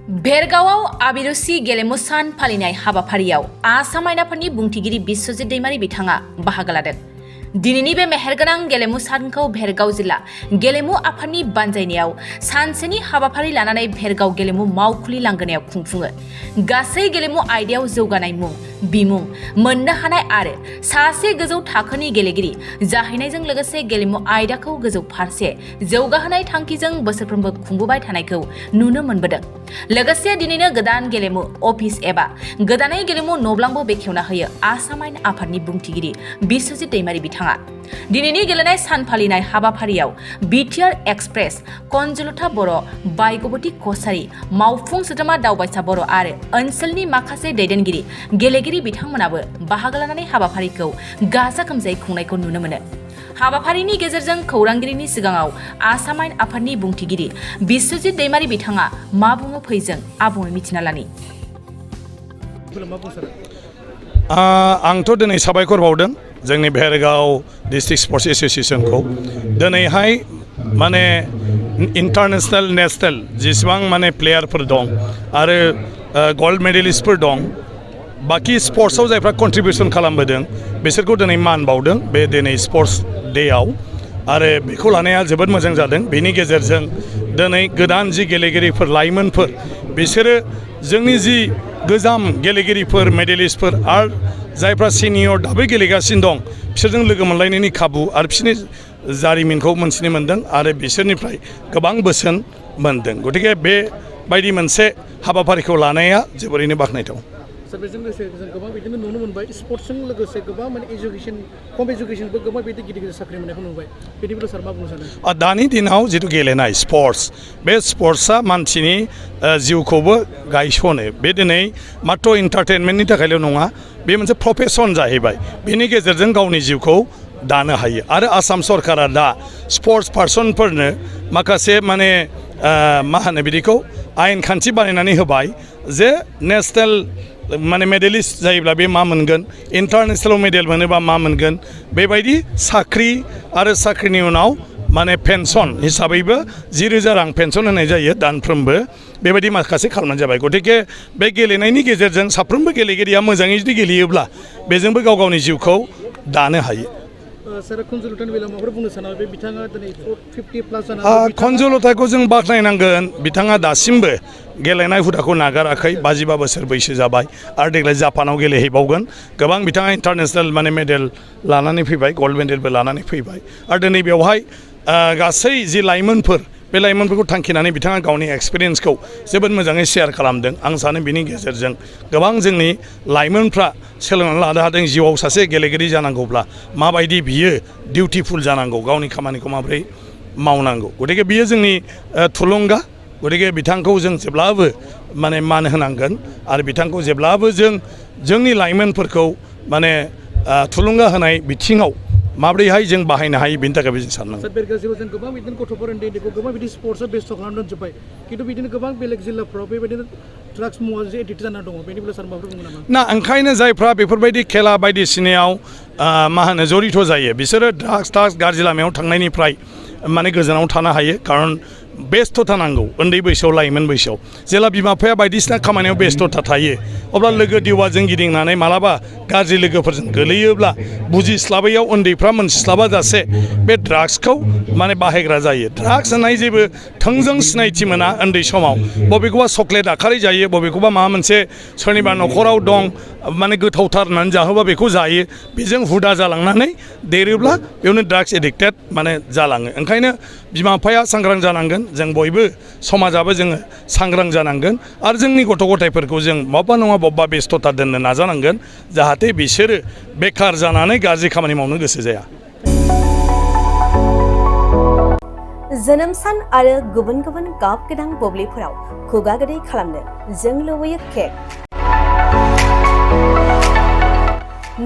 भेरगावआव आबिरुसि गेलेमु सान फालिनाय हाबाफारियाव आसाम आयनाफोरनि बुंथिगिरि बिस्वजित दैमारी बिथाङा बाहागो लादों। दिनैनि बे मेहेरगोनां गेलेमु सानखौ भेरगाव जिल्ला गेलेमु आफादनि बानजायनायाव सानसेनि हाबाफारि लानानै भेरगाव गेलेमु मावखुलि लांगोनायाव खुंफुङो। गासै गेलेमु आयदायाव जौगानाय मुं बिमुं मोननो हानाय आरो सासे गोजौ थाखोनि गेलेगिरि जाहैनायजों लोगोसे गेलेमु आयदाखौ गोजौ फारसे जौगाहोनाय थांखिजों बोसोरफ्रोमबो खुंबोबाय थानायखौ नुनो मोनबोदों। लोगोसे दिनैनो गोदान गेलेमु अफिस एबा गोदानै गेलेमु नब्लांबो बेखेवना होयो आसाम आयेन आफादनि बुंथिगिरि बिस्वजित दैमारी बिथाङा। दिनैनि गेलेनाय सान फालिनाय हाबाफारियाव बिटिआर एक्सप्रेस कनजुलता बर', बायगबती कसारी, मावफुं सोद्रोमा दावबायसा बर' आरो ओनसोलनि माखासे दैदेनगिरि गेलेगिरि बिथांमोनाबो बाहागो लानानै हाबाफारिखौ गाजा गोमजायै खुंनायखौ नुनो मोनो। हाबाफारिनि गेजेरजों खौरांगिरिनि सिगाङाव आसाम आयेन आफादनि बुंथिगिरि बिस्वजित दैमारी बिथाङा मा बुङो फैजों आबुङै मिथिना लानि। आंथ' दिनै साबायखर बावदों जोंनि भेरगाव डिस्ट्रिक्ट स्पर्ट्स एसोसिएशनखौ दिनैहाय माने इन्टारनेशनेल नेशनेल जेसेबां माने प्लेयारफोर दं आरो गल्ड मेडेलिस्टफोर दं बाखि स्पर्ट्सआव जायफ्रा कन्ट्रिबिउसन खालामबोदों बिसोरखौ दिनै मान बावदों बे दिनै स्पर्ट्स डेआव आरो बेखौ लानाया जोबोद मोजां जादों। बेनि गेजेरजों दिनै गोदान जि गेलेगिरिफोर लाइमोनफोर बिसोरो जोंनि जि गोजाम गेलेगिरिफोर मेडेलिस्टफोर आरो जायफ्रा सिनियर दाबो गेलेगासिनो दं बिसोरजों लोगो मोनलायनायनि खाबु आरो बिसोरनि जारिमिनखौ मोनथिनो मोनदों आरो बिसोरनिफ्राय गोबां बोसोन मोनदों। गतिके बेबायदि मोनसे हाबाफारिखौ लानाया जोबोरैनो बाख्नायथाव। बेजों लोगोसे जों गोबां बिदिनो नुनो मोनबाय स्पर्ट्सजों लोगोसे गोबां माने एजुकेसन कम एजुकेसनबो गोबां बिदि गिदिर गिदिर साख्रि मोननायखौ नुबाय। बिदिब्ला सार मा बुंनो सानो? दानि दिनाव जिथु गेलेनाय स्पर्ट्स बे स्पर्ट्सआ मानसिनि जिउखौबो गायसनो। बे दिनै मात्र इन्टारटेनमेन्टनि थाखायल' नङा, बे मोनसे प्रफेसन जाहैबाय। बेनि गेजेरजों गावनि जिउखौ दानो हायो आरो आसाम सरकारा दा स्पर्ट्स पार्सनफोरनो माखासे माने मा होनो बिदिखौ आयेन खान्थि बानायनानै होबाय जे नेसनेल माने मेडेलिस्ट जायोब्ला बे मा मोनगोन, इन्टारनेशनेल मेडेल मोनोबा मा मोनगोन, बेबायदि साख्रि आरो साख्रिनि उनाव माने पेन्सन हिसाबैबो 10,000 रां पेन्सन होनाय जायो दानफ्रोमबो। बेबायदि माखासे खालामनाय जाबाय। गतिके बे गेलेनायनि गेजेरजों साफ्रोमबो गेलेगिरिया मोजाङै जुदि गेलेयोब्ला बेजोंबो गाव गावनि जिउखौ दानो हायो। कनजुलताखौ जों बाख्नायनांगोन। बिथाङा दासिमबो गेलेनाय हुदाखौ नागाराखै। 52 बोसोर बैसो जाबाय आरो देग्लाय जापानाव गेलेहैबावगोन। गोबां बिथाङा इन्टारनेशनेल माने मेडेल लानानै फैबाय, गल्ड मेडेलबो लानानै फैबाय आरो दिनै बेवहाय गासै जि लाइमोनफोर बे लाइमोनफोरखौ थांखिनानै बिथाङा गावनि एक्सपिरियेन्सखौ जोबोद मोजाङै शेयार खालामदों। आं सानो बिनि गेजेरजों गोबां जोंनि लाइमोनफ्रा सोलोंनानै लानो हादों जिउआव सासे गेलेगिरि जानांगौब्ला माबायदि बियो डिउटिफुल जानांगौ, गावनि खामानिखौ माबोरै मावनांगौ। गतिके बियो जोंनि थुलुंगा। गतिके बिथांखौ जों जेब्लाबो माने मान होनांगोन आरो बिथांखौ जेब्लाबो जोंनि लाइमोनफोरखौ माने थुलुंगा होनाय बिथिङाव माब्रैहाय जों बाहायनो हायो बेनि थाखायबो जों साननांगौ। जों गोबां बिदिनो गथ'फोर उन्दैखौ गोबां बिदि स्पर्ट्सआव बेस्थ' खालामना दोनजोब्बाय, खिन्थु बिदिनो गोबां बेलेग जिल्लाफ्राव बेबायदिनो ड्राग्स मुवा एडिक्ट जाना दङ। बेनिफ्राय सार माबाफोर बुङो नामा? ना, ओंखायनो जायफ्रा बेफोरबायदि खेला बायदिसिनायाव मा होनो जरित' जायो बिसोरो ड्राग्स गाज्रि लामायाव थांनायनिफ्राय माने गोजानाव थानो हायो। खारन बेस्थ'था नांगौ उन्दै बैसोआव, लाइमोन बैसोआव। जेला बिमा बिफाया बायदिसिना खामानियाव बेस्थ'था थायो अब्ला लोगो दिवाजों गिदिंनानै मालाबा गाज्रि लोगोफोरजों गोलैयोब्ला बुजिस्लाबैयाव उन्दैफ्रा मोनथिस्लाबा जासे बे ड्राग्सखौ माने बाहायग्रा जायो। ड्राग्स होननाय जेबो थोंजों सिनायथि मोना उन्दै समाव। बबेखौबा चक्लेट आखारै जायो, बबेखौबा माबा मोनसे सोरनिबा न'खराव दं माने गोथावथार होननानै जाहोबा बेखौ जायो। बेजों हुदा जालांनानै देरोब्ला बेयावनो ड्राग्स एडिक्टेड माने जालाङो। ओंखायनो बिमा बिफाया सांग्रां जानांगोन, जों बयबो समाजाबो जोङो सांग्रां जानांगोन आरो जोंनि गथ' गथायफोरखौ जों बबेबा नङा बबेबा बेस्थ'था दोननो नाजानांगोन जाहाथे बिसोरो बेखार जानानै गाज्रि खामानि मावनो गोसो जाया। जोनोम सान आरो गुबुन गुबुन गाब गोनां बुब्लिफोराव खुगा गोदै खालामनो जों लुबैयो केक।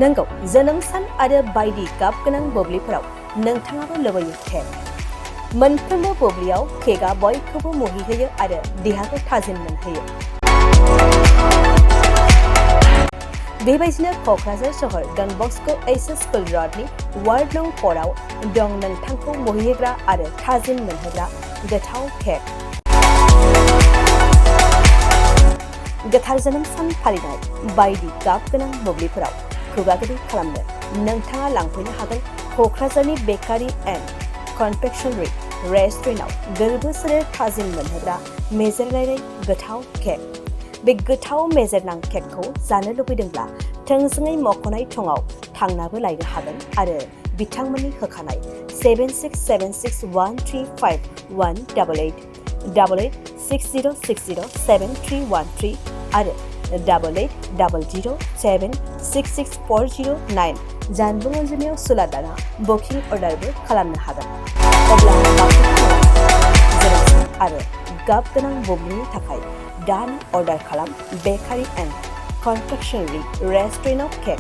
नंगौ, जोनोम सान आरो बायदि गाब गोनां बुब्लिफोराव नोंथाङाबो लुबैयो केक। मोनफ्रोमबो बुब्लियाव केकआ बयखौबो मुहिहोयो आरो देहाखौ थाजिम मोनहोयो। बेबायदिनो क'क्राझार सहर डन बस्क' एचएस स्कुल र'डनि वार्ड नं 4आव दं नोंथांखौ मुहिहोग्रा आरो थाजिम मोनहोग्रा गोथाव केक। गोथार जोनोम सान फालिनाय बायदि गाब गोनां मोब्लिबफोराव खुगा गोदै खालामनो नोंथाङा लांफैनो हागोन क'क्राझारनि बेकारि एन्ड कनफेक्शनारि रेस्टुरेन्टआव गोरबो सोलेर थाजिम मोनहोग्रा मेजेरलायनाय गोथाव केक। बे गोथाव मेजेरनां केकखौ जानो लुबैदोंब्ला थोंजोङै मख'नाय थंआव थांनाबो लायनो हागोन आरो बिथांमोननि होखानाय 767601351888 8860607313 आरो 8800766409 जानबुं अनजिमायाव सुला दाना बुकिं अर्डारबो खालामनो हागोन। अब्ला आरो गाब गोनां बुब्लिनि थाखाय दानो अर्डार खालाम बेकारि एन्ड कनफेक्शनारि रेस्टुरेन्टआव केक।